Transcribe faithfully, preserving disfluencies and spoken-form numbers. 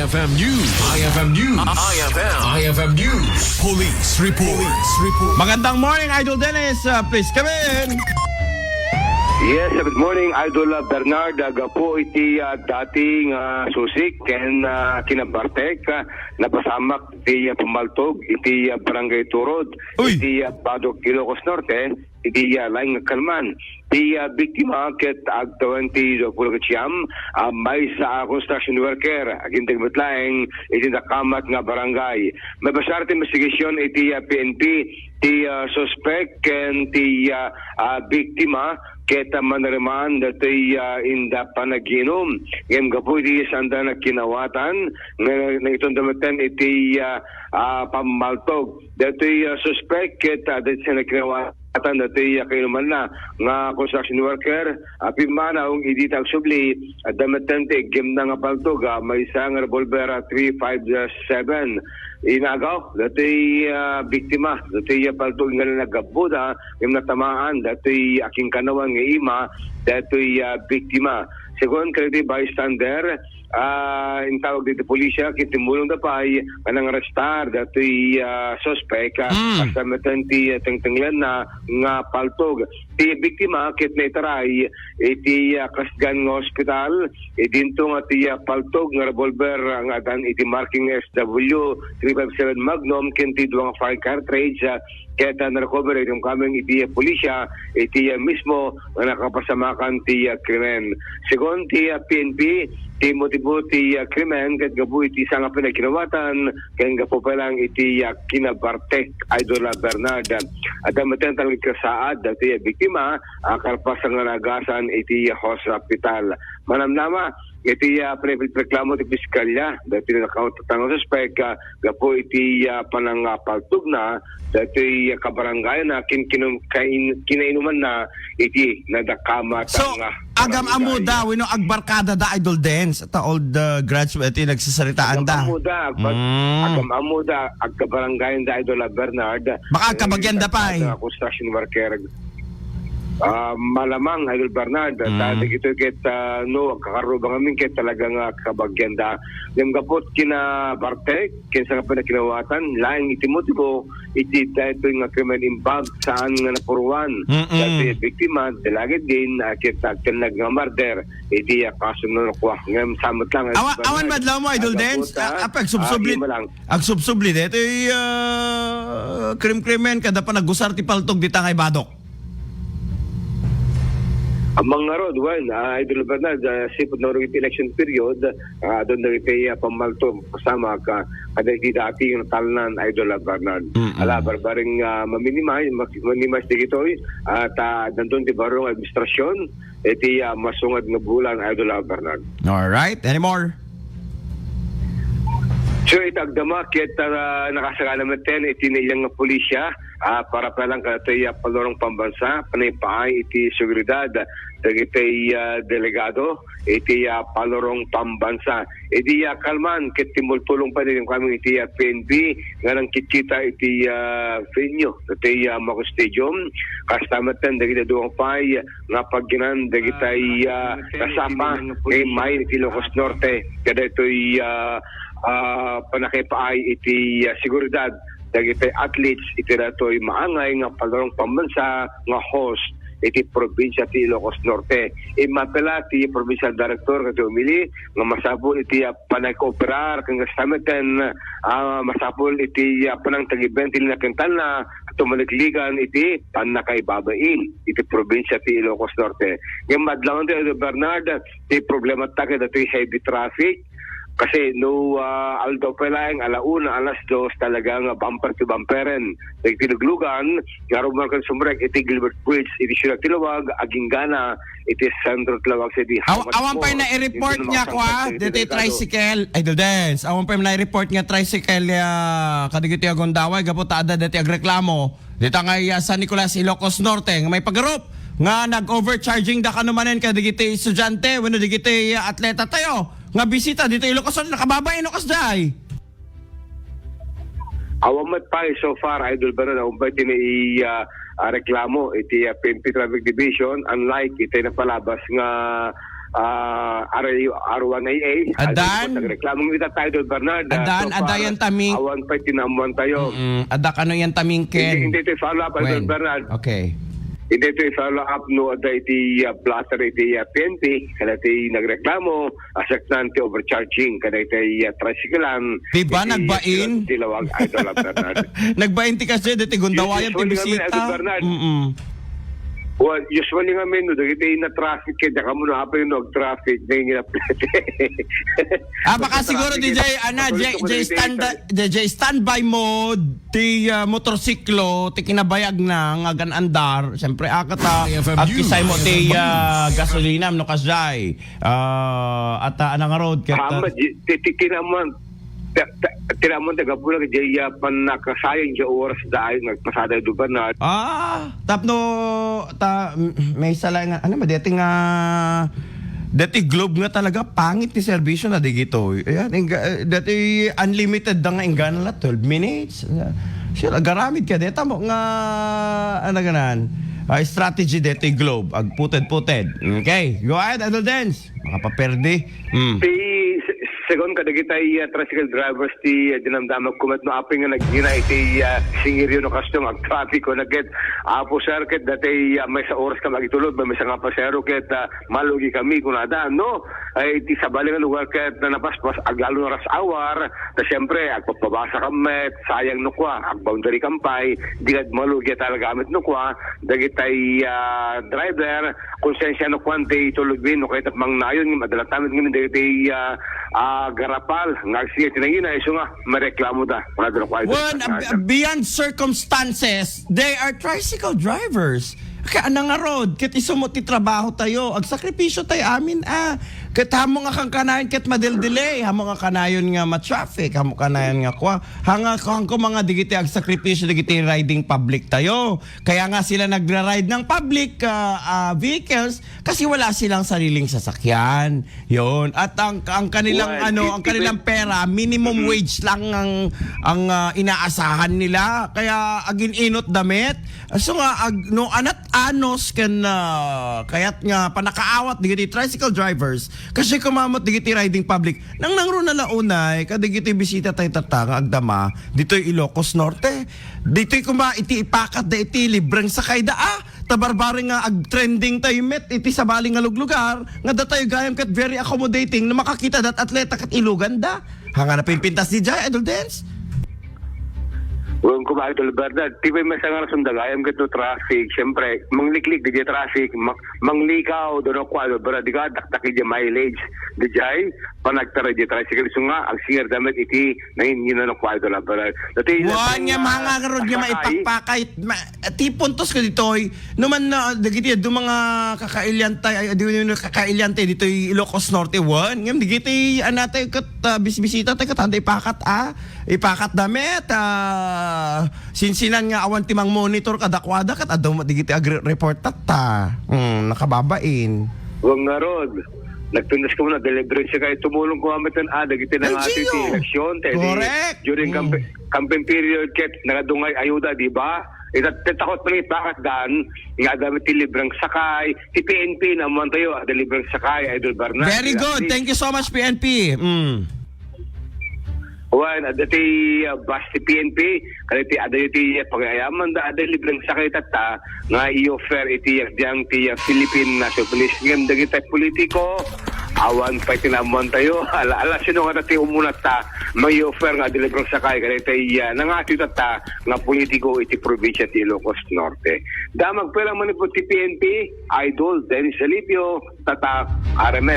F M News. I F M News. I F M. I F M News. Police report. Police report. Magandang morning, Idol Dennis. Uh, please come in. Yes, good morning, Idol, uh, Bernard. Uh, gapu iti, uh, dating, uh, susik ken, uh, kinabartek, uh, napasamak iti, uh, pammaltog iti, uh, Barangay Turod, Uy! iti, uh, Badoc, Ilocos Norte, iti, uh, laing nga kalman. Ti, ah, biktima ket agtawen ti duapulukat siyam, ah, maysa a construction worker, aginteg met laeng iti nakamat nga barangay. Mabasar ti investigasyon iti, ah, P N P, ti, ah, suspek ken ti, ah, ah, biktima ket, ah, manarimaan datoy, ah, inda panagiinum. Ngem gapu iti saanda nga kinawatan, nga nangitunda metten iti, ah, ah, pammaltog. Datoy, ah, suspek ket, ah, datoy sa nagkinawa- atan datoy, ah, kainumanna nga construction worker, ah, pimmanaw iti agsubli, adda metten ti iggemna nga paltog, ah, maysa nga revolver, ah, three five seven. Inagaw datoy, ah, biktima, datoy, ah, paltog nga naggabuda, ngem natamaan datoy, ah, kinkanawan nga ima, datoy, ah, biktima. Segun kadagiti bystander, ah, intawag ditoy pulisya ket immulongda pay nga nangarestar datoy, ah, suspek, ah, Mm. Kasta metten ti, ah, tengtenglenna nga paltog. Ti biktima ket naitaray iti, ah, kasdian nga ospital, idinto nga ti, ah, paltog nga revolver nga adan iti marking S W three five seven Magnum ken ti dua nga fire cartridge, ah, ket, ah, na-recover iti kamkameng iti, ah, pulisya iti, ah, mismo nga nakapasamakan ti, ah, krimen. Segun ti, ah, P N P, ti motibo ti, ah, krimen ket gapu iti sangap nga kinawatan ken gapu pay lang iti, ah, kinabartek, Idol, ah, Bernard. Adda metten talaga kasaad dati, ah, biktima, ah, kalpasan nga naagasan iti, ah, hospital. Manamnama iti, ah, panagreklamo ti piskalya dati nakautatang nga suspek, ah, gapu iti, ah, panangapaltogna dati, ah, kabarangayna kin-, kinum-, kain-, kinainumanna iti nadakamat So, nga agam-amuda, barangay. Wenno agbarkada da, Idol Dens, ta old, uh, graduate, eh, nagsasaritaan da. Agam-amuda, agbar-, Mm. agam-amuda, agkabaranggayan da, Idol, ah, Bernard. Baka Eh, agkabagyan da pay. Construction worker. Ah, malamang, Idol Bernard, Mm. ta dagitoy ket, ah, no, agkakarrubang amin ket talaga nga agkabagyan da. Ngem gapu iti kinabartek, ken sangap nga kinawatan, laeng iti motibo, iti daytoy nga krimen imbag saan nga napuruan. Mm-mm. Daytoy a biktima, dalaget din, ah, ket agtennag nga murder, iti, ah, kaso no kua. Ngem samet lang, Awa-, Bernard, awan madlaw mo, Idol Dens? Agabot, ah, Ah, ah, pagsubsubli-, ah, ima lang. Agsubsubli, daytoy, ah, krim-krimen, kada panagusar ti paltog dita nga ibadok. Amangarod, wen, ah, Idol Bernard, ah, sipud na iti election period, ah, adun dagiti, ah, pammalto, kasama ka, kada iti dati nga talnan, Idol Bernard. Mm-mm. Ala, barbareng, ah, maminimize, ma-, minimize dagitoy, ah, ta, nandun ti baro nga administrasyon, iti, ah, masungad nga bulan, Idol Bernard. All right. Any more? So, iti agdama, ket, ah, nakasagana metten, iti nailang nga pulisya, ah, para pa lang kadatoy, ah, Panlurong Pambansa, panagpaay iti seguridad dagiti, ah, delegado iti, ah, Panlurong Pambansa. Idi, ah, kalman, ket timultulong pay iti kami iti, ah, P N P nga nangkitkita iti, ah, venue, iti, ah, Maco Stadium. Kasta metten dagiti dua pay nga pagginan dagitay, ah, kasapa nga immay iti Ilocos Norte. Kadaytoy, ah, ah, panakaipaay iti, ah, seguridad dagiti athletes iti datoy maangay nga Panlurong Pambansa nga host iti probinsia ti Ilocos Norte. Immapela ti provincial director nga ti umili nga masapul iti, ah, panagkooperar ken kasta metten, ah, masapul iti, ah, panangtagibben ti linakentalna ket tumaliklikan iti pannakaibabain iti probinsia ti Ilocos Norte. Ngem madlaw ti Bernard, ti problema ta ket datoy heavy traffic. Kasi no, ah, aldaw pa laeng, ala una, alas dos, talaga nga bumper to bumperen. Dagiti luglugan, nga rumarkan sumrek iti Gilbert Bridge, iti Siudad ti Laoag, agingga na iti sentro ti Laoag, sadi Aw-, hamat awan mo, pay na-report hindi na nga kua, makasangpay sa deti delikado. Tricycle. Ay, Dudens, awan pay na-report nga tricycle, ah, kadagiti agundaway, gapu ta adda deti agreklamo. Dita nga iya San Nicolas, Ilocos Norte, nga may pagarup nga nag-overcharging da kano manen kadagiti estudiante, wenno dagiti, ah, atleta tayo, nga bisita dito Ilocos Norte, nakababain no kasdiay. Awan met pay so far, Idol Bernard, awan pay ti nai-, ah, ah, reklamo iti, ah, P N P Traffic Division, unlike iti napalabas nga, ah, R A, R one A A. Adan? Nagreklamo ita tayo, Idol Bernard. Ah, Adan, so far, adayan taming- awan pa tinamuan tayo. Mm-mm. Ada kano yan tamingken? Hindi, hindi ito follow-up, Idol Bernard. Okay. Hindi ito follow-up no ada iti, ah, blotter iti, ah, P N P, kada iti nagreklamo, asaktan ti overcharging, kada iti, ah, tricycle-an. Di ba, iti, nagbain? Iti lawag, Idol Bernard. Nagbain ti kasi, diti gundawayan ti bisita. Usually kami, Idol Bernard. Mm-mm. Well, usually nga men, no, dagiti na-traffic ket diak ammo no apay no ag-traffic, dagiti na-, Ah, baka siguro, D J, ana, J J, stand-, D J, standby mode, ti, ah, motorsiklo, ti kinabayagna nga agan-andar, siyempre, ah, kata, agkisay mo ti, ah, gasolina, no, kasjay. Ah, at, ah, anang road, ket, ah, Tama, di, ti, ti, kinaman, ta-, ta-, tinaman, taga Bulag, di, ah, panakasayang di oras dahil nagpasada, Idol Bernard. Ah, tapno, ta, m-, may sala nga, ano ba, deti nga, deti Globe nga talaga, pangit ti serbisyo na digito. Ayan, ingga-, eh, deti unlimited da nga inggana la, twelve minutes. Sure, agaramid ka, deta mo nga, ano ganan, ah, strategy deti Globe, agputed-puted. Okay, go ahead, Idol Dens. Makapaperdi. Mm. Ti, se-, segun kadagitay, ah, tricycle drivers ti, ah, dinamdamag ko met no apay nga nagina iti, ah, singiryo no kasno nga agtrafiko na ket, Apo sir, ket dati, ah, maysa oras ka magitulod, maysa nga pasero ket, ah, malugi kami kunada, no? Ay, ti sabali nga lugar ket na napaspas, aglalo na rush hour, ta siyempre, agpapabasa ka met, sayang no kua, ag-boundary kam pay, di ka malugi talaga met no kua, dagitay, ah, driver, Konsensya no kuan ti tulod mi, no kayat mangnayon, nga madala tamet ngamin dagiti, ah, ah, garapal nga agsiya ti nangina, isu nga mareklamo da. Kunada no kuan, Wen, Idol Bernardo. Ab-, beyond circumstances, they are tricycle drivers. Kaya anang arod, ket isu mo ti trabaho tayo, agsakripisyo tayo amin, ah. Ket hamo nga kankanayon, ket madeldelay, hamo nga kanayon nga ma-traffic, hamo kanayon nga kua. Hanga, hangko mga digiti agsakripisyo, digiti riding public tayo. Kaya nga sila nagra-ride ng public, ah, ah, vehicles kasi wala silang sariling sasakyan. Yon. At ang, ang kanilang, Well, ano, it, ang kanilang even pera, minimum Mm-hmm. wage lang ang, ang, ah, inaasahan nila. Kaya agin-inot damit. So nga, ag-, no, anat anos ken, ah, kayat nga panakaawat digiti tricycle drivers. Kasi kumamot digiti riding public. Nang nangro na launay, kadigiti bisita tayo tata nga agdama, ditoy Ilocos Norte. Ditoy kuma iti ipakat da iti libreng sakay da, ah. Ta barbari nga agtrending tayo met iti sabali nga luglugar, nga datayo gayam ket very accommodating no makakita dat atleta ket ilugan da. Hanga na pimpintas di jay, Idol Dance? Wen kuma, Idol Bernard, ti pay maysa nga rason da gayam ket no traffic, siyempre, mangliklik di traffic, ma-, manglikaw, dono kwa, Idol Bernard, di ka dakdak di mileage, di jay, panagtara di tricycle, isu nga, agsinger da met iti Nangin, yun ang kuwaldo lang pala. Dati, Wan dati, nga ah, mga ngarud nga kasakay. Maipakpakay, ma-, ti puntos ko ditoy, no man na, dagiti, do mga kakailian tay, ay, di, di, di, kakailian tay ditoy Ilocos Norte, wan, ngem dagiti, anatay kat, ah, bisbisita tay kat, handa ipakat, ah, ipakat damit, ah, sinsinan nga awan ti mang monitor kadakwada, kat adu, dagiti agri-, report tatta. Hmm, nakababain. Wan ngarud. Nagpintas ko na, deliverance kay tumulong ko kami tan, ah, dagiti Ay, nangati ti Gio. Eleksyon, te, di, Correct. During Mm. campa-, campaign period, ket nagadungay ayuda, di ba? Ita, tatakot man ipakat dan, nga adda ti libreng sakay, ti P N P, naman tayo, adda libreng sakay, Idol Bernard. Very good. Thank you so much, P N P. Mm. Wan, adda ti, ah, bus ti P N P, kada ti, adda ti, ah, pagayaman da, adda libreng sakay tatta, nga i-offer iti agdiang ti, ah, Philippine National Police. Ngem dagiti politiko, awan pay ti naammoan tayo. Ala, ala, sino nga ti umuna ta, may offer nga deliver sakay, kada iti, ah, nangati tatta, nga politiko iti probinsya ti Ilocos Norte. Damag pay lang manipod ti P N P, Idol Dennis Salipio, tatta, R M N.